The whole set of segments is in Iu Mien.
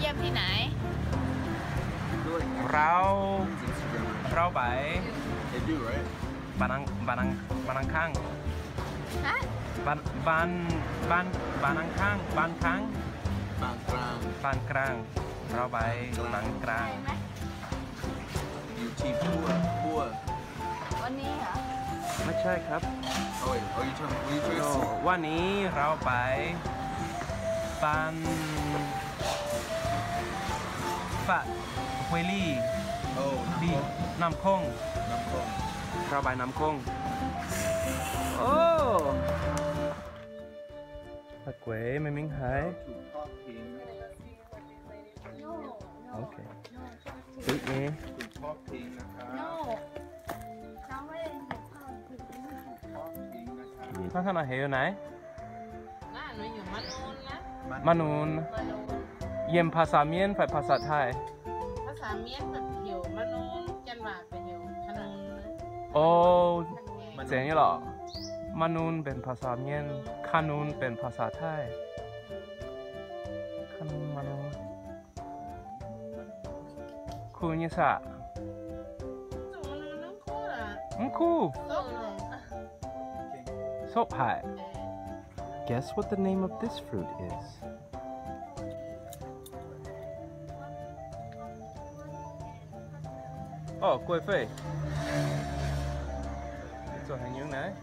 Yiem thi naaiv? Rau, rau baaix. They do, right? Baaix nang, baaix nang, baaix nang kang. Hah? Baaix, baaix, baaix, baaix nang kang, baaix kang. Baaix nang kang. Rau baaix nang kang. อยู่ที่พั่ว พั่ว วันนี้เหรอ ไม่ใช่ครับ โอ้ย โอ้ย you tell me, what you trying to say? วันนี้เราไปบ้านฟะ ห้วยลี่ โอ้ น้ำโขง น้ำโขง เราไปน้ำโขง โอ้ ตะกวยไม่มิ่งหาย ถูกทอดทิ้ง โอเค ถูกทอดทิ้งนะครับ ถูกทอดทิ้งนะครับ ท่านท่านอาเหวอยู่ไหน บ้านหนูอยู่มะนูนนะ มะนูน มะนูน เยี่ยมภาษาเมียน ฝ่ายภาษาไทย ภาษาเมียนแบบอยู่มะนูน จันหวาด โอ้ เจ๋งอยู่เหรอ มะนูนเป็นภาษาเมียน คานูนเป็นภาษาไทย คานูน มะนูน cool nyei saah. Mv cool. Sopv haic. Guess what the name of this fruit is? Oh, guei fei. Zuqc haaix nyungc naaiv?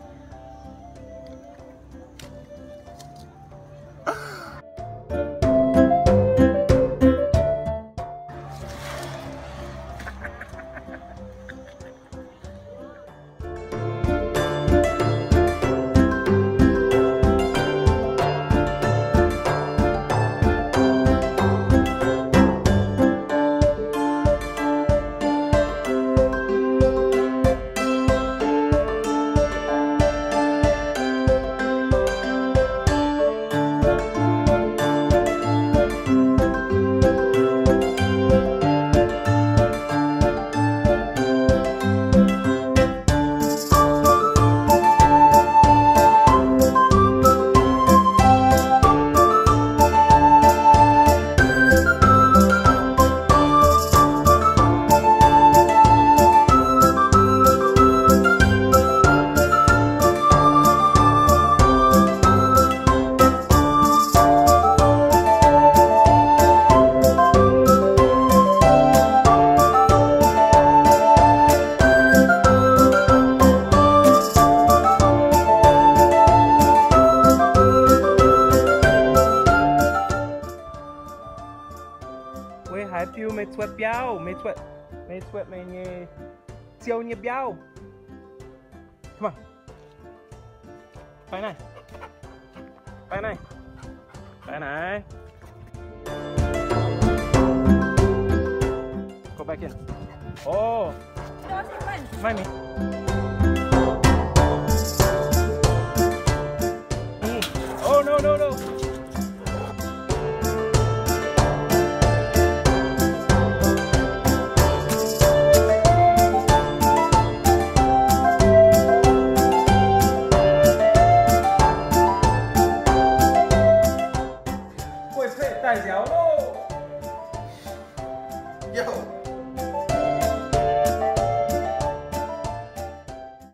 Weic haaix fiu meih cuotv biauv, meih cuotv, meih cuotv meih nyei ziou nyei biauv. Come on. Fai naaiv. Fai naaiv. Fai naaiv. Go back in. Oh. Maaih mienh.